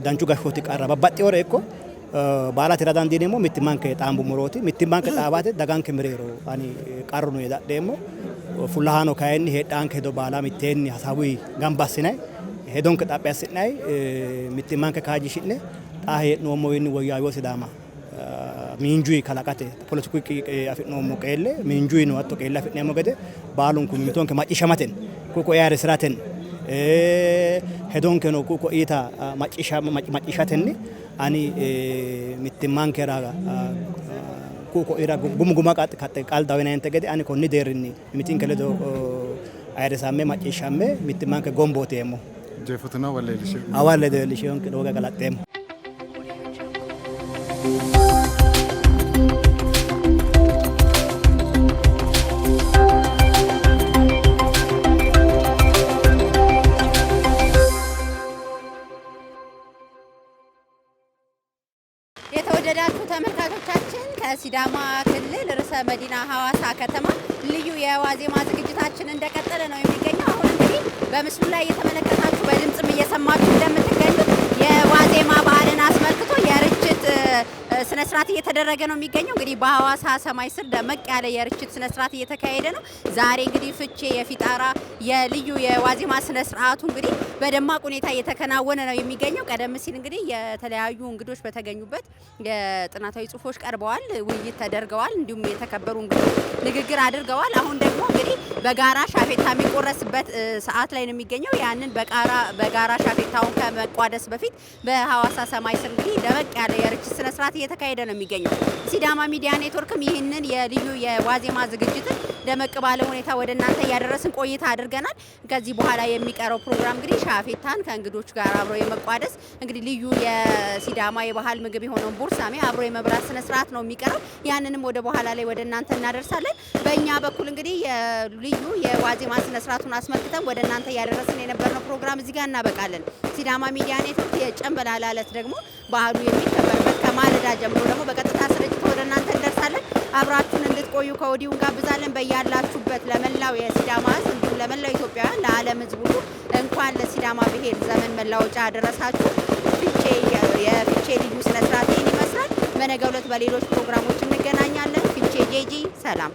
danchu gashshooti qarra babbaxxewore ikko baala tira dandiineemmo mittimmanke xaambummorooti. Mittimmanke xaawate daganke mereero ani qarru no yee dadheemmo. Fullahaano kayinni heedhaanke hedo baala mitteenni hasaawuyi gamba assinayi hedonke xaphi assi'nayi mittimmanke kaajjishi'ne xa hee'noommowiinni woyyaawiwo Sidaama miinjuyi kalaqate poletiku afi'noommo qeelle miinjuyi no hatto qeelle afi'neemmo gede baalunku mimmitonke macciishshamatenni ku'u ko'ee ayirrisiratenni hedonkeno ku'u ko'iita macciishshatenni ani mittimmankera ku'u ko'iira gumu guma kaxxe qaldaho yinanninte gede ani konni deerrinni mimmitinke ledo ayirrisamme macciishshamme mittimmanke gombooti yeemmo. Jeefoteno hawalle iillishee. Hawalle iillishee lowo geeshsha galaxxeemmo. የተወደዳችሁ ተመልካቾቻችን ከሲዳማ ክልል ርዕሰ መዲና ሐዋሳ ከተማ ልዩ የዋዜማ ዝግጅታችን እንደቀጠለ ነው የሚገኘው። አሁን እንግዲህ በምስሉ ላይ እየተመለከታችሁ በድምጽም እየሰማችሁ እንደምትገኙት የዋዜማ በዓልን አስመልክቶ የርችት ስነ ስርዓት እየተደረገ ነው የሚገኘው። እንግዲህ በሐዋሳ ሰማይ ስር ደመቅ ያለ የርችት ስነ ስርዓት እየተካሄደ ነው። ዛሬ እንግዲህ ፍቼ የፊጣራ የልዩ የዋዜማ ስነ ስርዓቱ እንግዲህ በደማቅ ሁኔታ እየተከናወነ ነው የሚገኘው። ቀደም ሲል እንግዲህ የተለያዩ እንግዶች በተገኙበት የጥናታዊ ጽሁፎች ቀርበዋል፣ ውይይት ተደርገዋል፣ እንዲሁም የተከበሩ እንግዶች ንግግር አድርገዋል። አሁን ደግሞ እንግዲህ በጋራ ሻፌታ የሚቆረስበት ሰዓት ላይ ነው የሚገኘው። ያንን በጋራ ሻፌታውን ከመቋደስ በፊት በሐዋሳ ሰማይ ስር እንግዲህ ደመቅ ያለ የርችት ስነ ስርዓት እየተካሄደ ነው የሚገኘው። ሲዳማ ሚዲያ ኔትወርክም ይህንን የልዩ የዋዜማ ዝግጅትን ደመቅ ባለ ሁኔታ ወደ እናንተ እያደረስን ቆይታ አድርገናል። ከዚህ በኋላ የሚቀረው ፕሮግራም እንግዲህ ሻፌታን ከእንግዶች ጋር አብሮ የመቋደስ እንግዲህ ልዩ የሲዳማ የባህል ምግብ የሆነውን ቡርሳሜ አብሮ የመብላት ስነ ስርዓት ነው የሚቀረው። ያንንም ወደ በኋላ ላይ ወደ እናንተ እናደርሳለን። በእኛ በኩል እንግዲህ ልዩ የዋዜማ ስነ ስርዓቱን አስመልክተን ወደ እናንተ እያደረስን የነበርነው ፕሮግራም እዚህ ጋር እናበቃለን። ሲዳማ ሚዲያ ኔትወርክ የጨምበላላ ዕለት ደግሞ በዓሉ የሚከበርበት ከማለዳ ጀምሮ ደግሞ በቀጥታ ስርጭት ወደ እናንተ እንደርሳለን። አብራችሁን እንድትቆዩ እንድትቆዩ ከወዲሁ እንጋብዛለን። በያላችሁበት ለመላው የሲዳማ ሕዝብ እንዲሁም ለመላው ኢትዮጵያውያን ለዓለም ሕዝብ ሁሉ እንኳን ለሲዳማ ብሔር ዘመን መለወጫ አደረሳችሁ። ፊቼ የፊቼ ልዩ ስነስርዓት ይህን ይመስላል። በነገው ዕለት በሌሎች ፕሮግራሞች እንገናኛለን። ፊቼ ጄጂ ሰላም።